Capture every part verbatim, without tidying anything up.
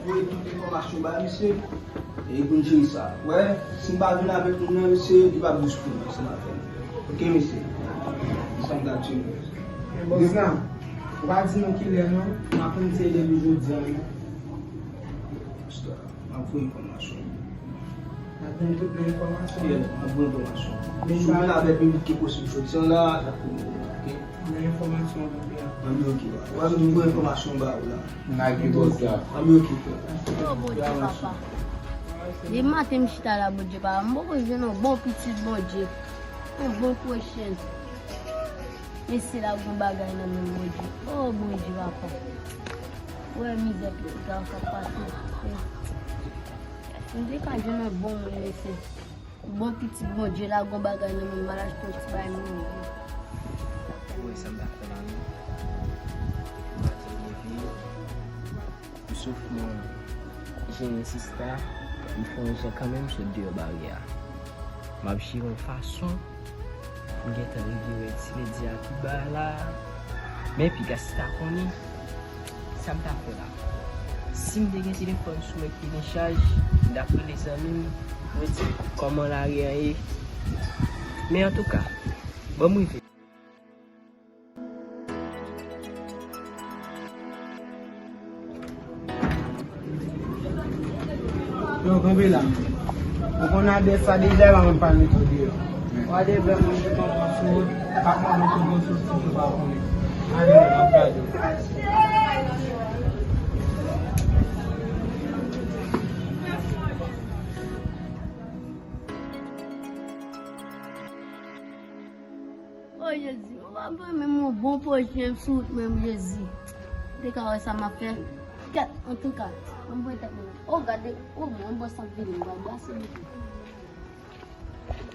Voye tout enfòmasyon ba misye, e pou n jere sa. Wè, si m pa vin avèk moun nan, misye, li p ap dous pou mwen, se m ap fè. Oke, mesye? Sa m t ap di nou. Men bòs la, ou pa di nou kilè non, m ap konn se depi jodi a non. M ap voye enfòmasyon. N ap jwenn tout nan enfòmasyon. Yeah, n ap voye enfòmasyon. Si w vin avèk li pi vit ke posib jodi a la, n ap konnen, oke? Nan enfòmasyon, oke. Anben, oke. Wè, m di m voye enfòmasyon ba ou la. N a gen bòs la. Anben, oke, frè. Oh, Bondye, papa. Depi maten m chita la, Bondye, papa. M poko jwenn yon bon pitit, Bondye. Yon bon pwochen. Mesye la gon bagay nan men Bondye. Oh, Bondye, papa. Wè mizè pitit la k ap pase. Si m te ka jwenn yon bon moun, mesye. Bon pitit Bondye la, gon bagay nan men m, m al achte yon ti bagay manje. Ou wè sa m t ap fè la, non? Maten m leve, m souf mwen, jere sista, m fè yon jan kanmenm sot deyò baryè a. M ap jere yon fason, m gentan rive wè ti ledi a ki ba la. Men piga sista konnen. Sa m ta fè la? Si m te gen telefòn sou mwen ki gen chaj, m t ap rele zanmi m, mwen di kòman lari an ye. Men antouka, ban m rive. Yo, kanpe la. Ou konn adrès la deja, e pa mwen pral mete w deyò. Ou adrès bèl mwen ki pran pran sou wout, pa pran wout ou pran sou wout, ou pa konnen. Ale, m ap gade w. O Jezi, ou pa ban menm yon bon pwochen sou wout menm, Jezi. Ou te ka wè sa m ap fè. Kèt, antouka, ann pran tèt mwen. O, gade, o, mwen, bòs ap vini, m pral brase li tou.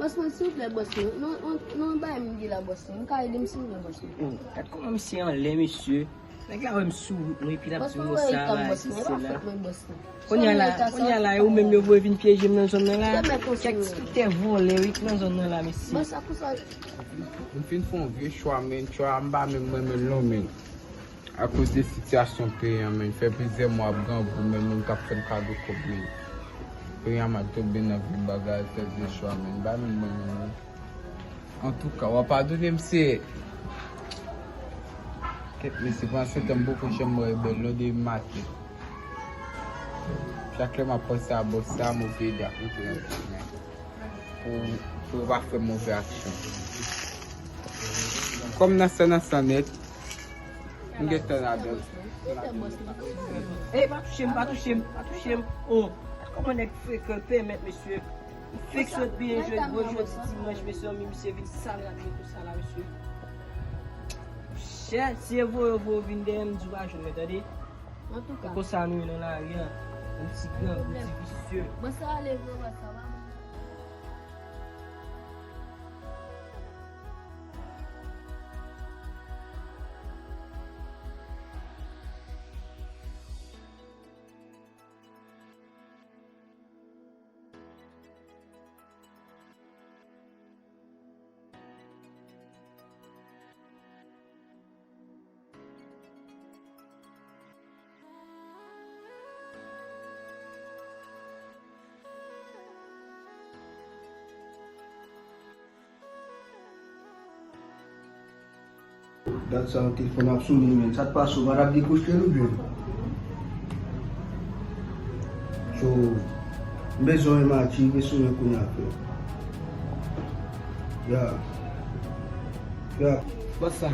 Bòs mwen, silvouplè, bòs mwen. Non, non, non, bay m li la, bòs mwen. M ka ede m, silvouplè, bòs mwen. Hmm, gad kòman misye anlè, mesye. Nèg la wè m sou wout mwen, epi l ap di m konsa la, isi, sela. Kounye a la, kounye a la, e ou menm yo voye vin pyeje m nan zòn nan la. Kèk ti doktè vòlè, wi, ki nan zòn nan la, mesye. M fin fè yon vye chwa, men chwa a m pa menm renmen l non, men. Akoz de sitiyasyon peyi an, men, fè plizyè mwa ap grangou, men, moun k ap fè n kado kòb, men. Peyi an mal tonbe nan vye bagay, fè vye chwa, men. M pa menm renmen l non. Antouka, w a padone m, se. Kèt, mesye, pandan se tan m poko janm wè rebèl non depi maten. Chak lè m ap panse a bòs sa, m oblije ede ap monte nan machin nan. Pou, pou yo pa fè move aksyon. Kòm nan san nan san nèt, m gentan ladan. Ey, pa touche m, pa touche m, pa touche m. Oh, kòman nèg frekan pèmèt, mesye. Fèk sot byen jwe, gwo jodi dimanch, mesye, misye vin sal rad mwen konsa la, mesye. Chè, si e voye, voye vin dèyè m, di w pa jwenn mwen, tande? Antouka. E konsa nou ye nan lari a. Yon ti grangou, ti visye. Bon, sa ale vre, wè sa va. Dat sa yon telefòn ap sonnen, men sa t pase, ou pa t ap dekwoche l oubyen? So, m bezwen wè Mati, m bezwen wè kounye a, frè. Ya. Ya. Bòs sa.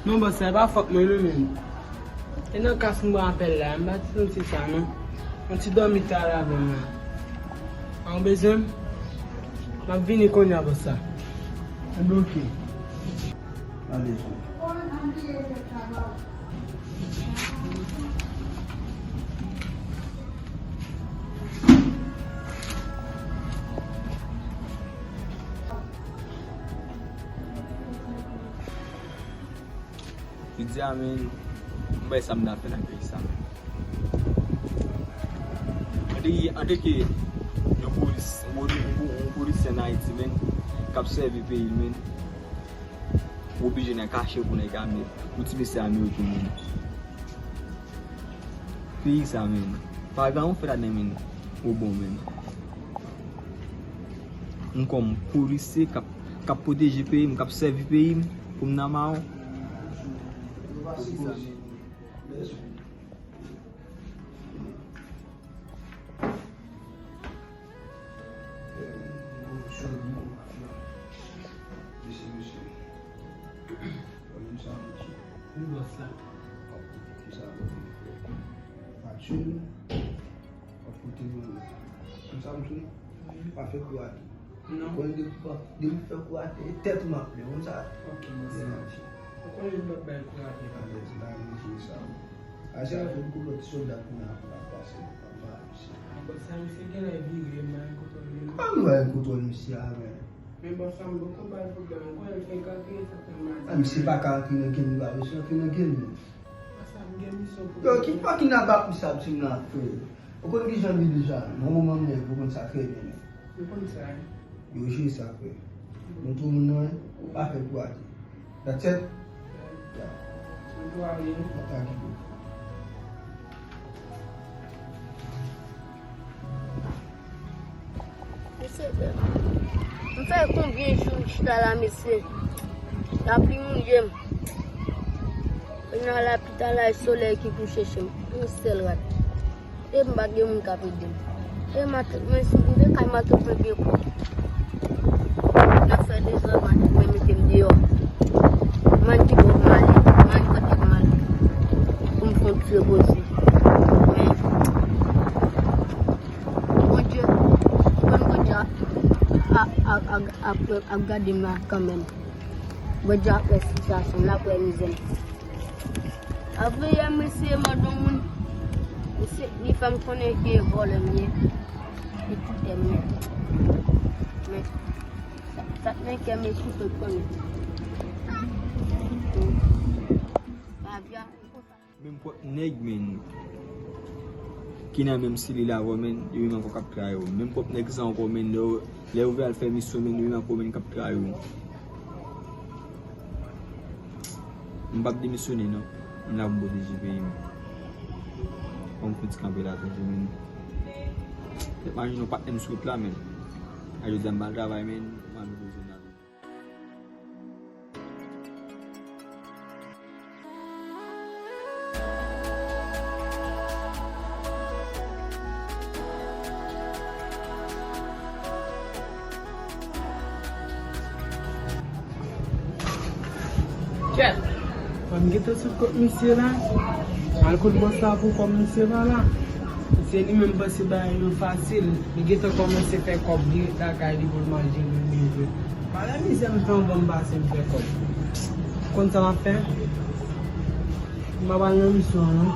Non, bòs, sa e pa fòt mwen non, men. E nan kas m pran apèl la, m pa t santi sa non. Yon ti dòmi ta la avè m la. An, ou bezwen m? M ap vini kounye a, bòs sa. Enben, oke. Ale, frè. Jodi a, men, m wè sa m ta fè nan peyi sa, men. Antanke, antanke yon polis, yon, yon, yon polisye ann Ayiti, men, k ap sèvi peyi l, men, ou oblije nan kache pou nèg ame, pou ti mesye ameriken, men. Peyi sa, menm. Pa gen yon fè ladan, menm. Ou bon, menm. M kòm polisye k ap, k ap pwoteje peyi m, k ap sèvi peyi m, pou m nan mawon. Wi, bòs la. Fatin, w ap pote mwen. Konn sa m sou? Wi. Pa fè kou atè. Non. Konn depi, depi fè kou atè, e tèt ou m ap plen, konn sa? Ok, bòs la. Ou konnen m p ap bay kou atè. Alèz la, manje sa. Ase a fè kou lòt sòlda kounye a pou l ap pase, l ap pale. Bòs la, misye genlè vire, m pa gen kontwòl li. Kòman m pa gen kontwòl misye a, men? Men bòs la, m poko bay pwoblèm, ou konnen l fenk antre, sa fè m mal. A, misye pa ka antre nan game, li pa bezwen antre nan game, non. Bòs la, m gen misyon pou... Yo, ki fucking abak misye ap di m la, frè? Ou konn kijan l ye deja, nan moman m ye, ou konn sa trè byen, men. M konn sa, wi. Yo jere sa, frè. Nou tou moun nan, wi, ou pa fè kou atè. That's it. Ya. Mwen tou ale. Mwen ta kite. Mesye, m fè konbyen jou m chita la, mesye? Lapli mouye m. Kounye a lapli ta la, e solèy ki kouche sou m. Yon sèl rad. E m pa gen moun k ap ede m. E matant mwen, si m rive kay matant mwen byen pwòp. N ap fè dezòd, matant mwen mete m deyò. M ann ki bò m ale, m ann kote m ale. Pou m fè yon ti repoze. Men, Bondye, m konn Bondye ap, ap, ap, ap, ap, ap gade m la kanmenm. Bondye ap wè sitiyasyon m, l ap wè mizè m. Apre yè, m eseye mande yon moun, misye, li fè m konnen ke vòlè m ye, li koute m ye. Men, sa, sa k nan kè m e koupe l konnen. Lavi a, li konsa. Menm pwòp nèg, men, ki nan menm selil avè w, men, yo menm ankò k ap trayi w. Menm pwòp nèg sa ankò, men, lè yo Lè yo vle al fè misyon, men yo menm ankò, men k ap trayi w. M p ap demisyone, non. M la pou m pwoteje peyi m. Fò m fouti kanpe la toujou, men. Tèt m a jwenn yon patnè m sou wout la, men. A jodi a m pa al travay, men. M al pwoteje m la toujou. Kèt! Fò m gentan sot kot misye la. Al kot bòs la pou kòb misye pa la. Se li menm panse bagay yo fasil. Li gentan kòmanse fè kòb dirèk lakay li pou l manje, pou l beve. Pa nan mizè m fè anvan m pase m fè kòb. Konn sa m ap fè? M pa pral nan misyon an non.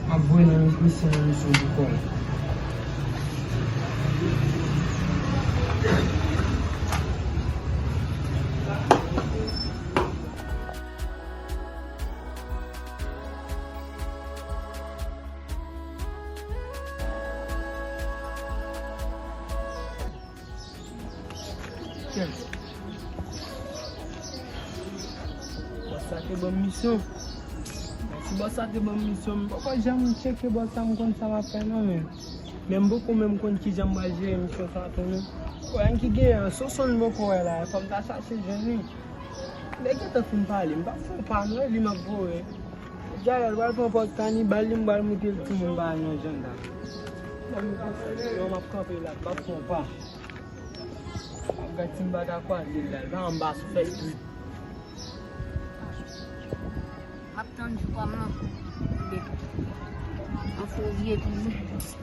M ap voye nan mis-, misyon nan misyon pou kò l. Bòs la te ban m misyon. Si bòs la te ban m misyon, m poko janm tcheke bòs la, m konn sa m ap fè non, men. Men m poko menm konn kijan m pral jere misyon sa tou non. Bon, ann ki genyen an, Sonson m poko wè la, fò m ta chache jwenn li. Lè gentan fin pale, m p ap fè yon pa non, e li m ap voye. Dayè, l pral pran pòz kanibal li, m pral moute l timoun pa nan jandam. Ban m yon konsèy, non, m ap kanpe la, m p ap fè yon pa. M ap gad si m pa ta kwaze l la, l pa anba sou fèy li. M ap tann jou pa m nan. Ebyen, an fevriye toujou.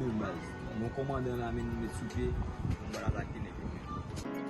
menm baz. Gon kòmandan la, men nou met sou pye, nou pral atake nèg yo menm.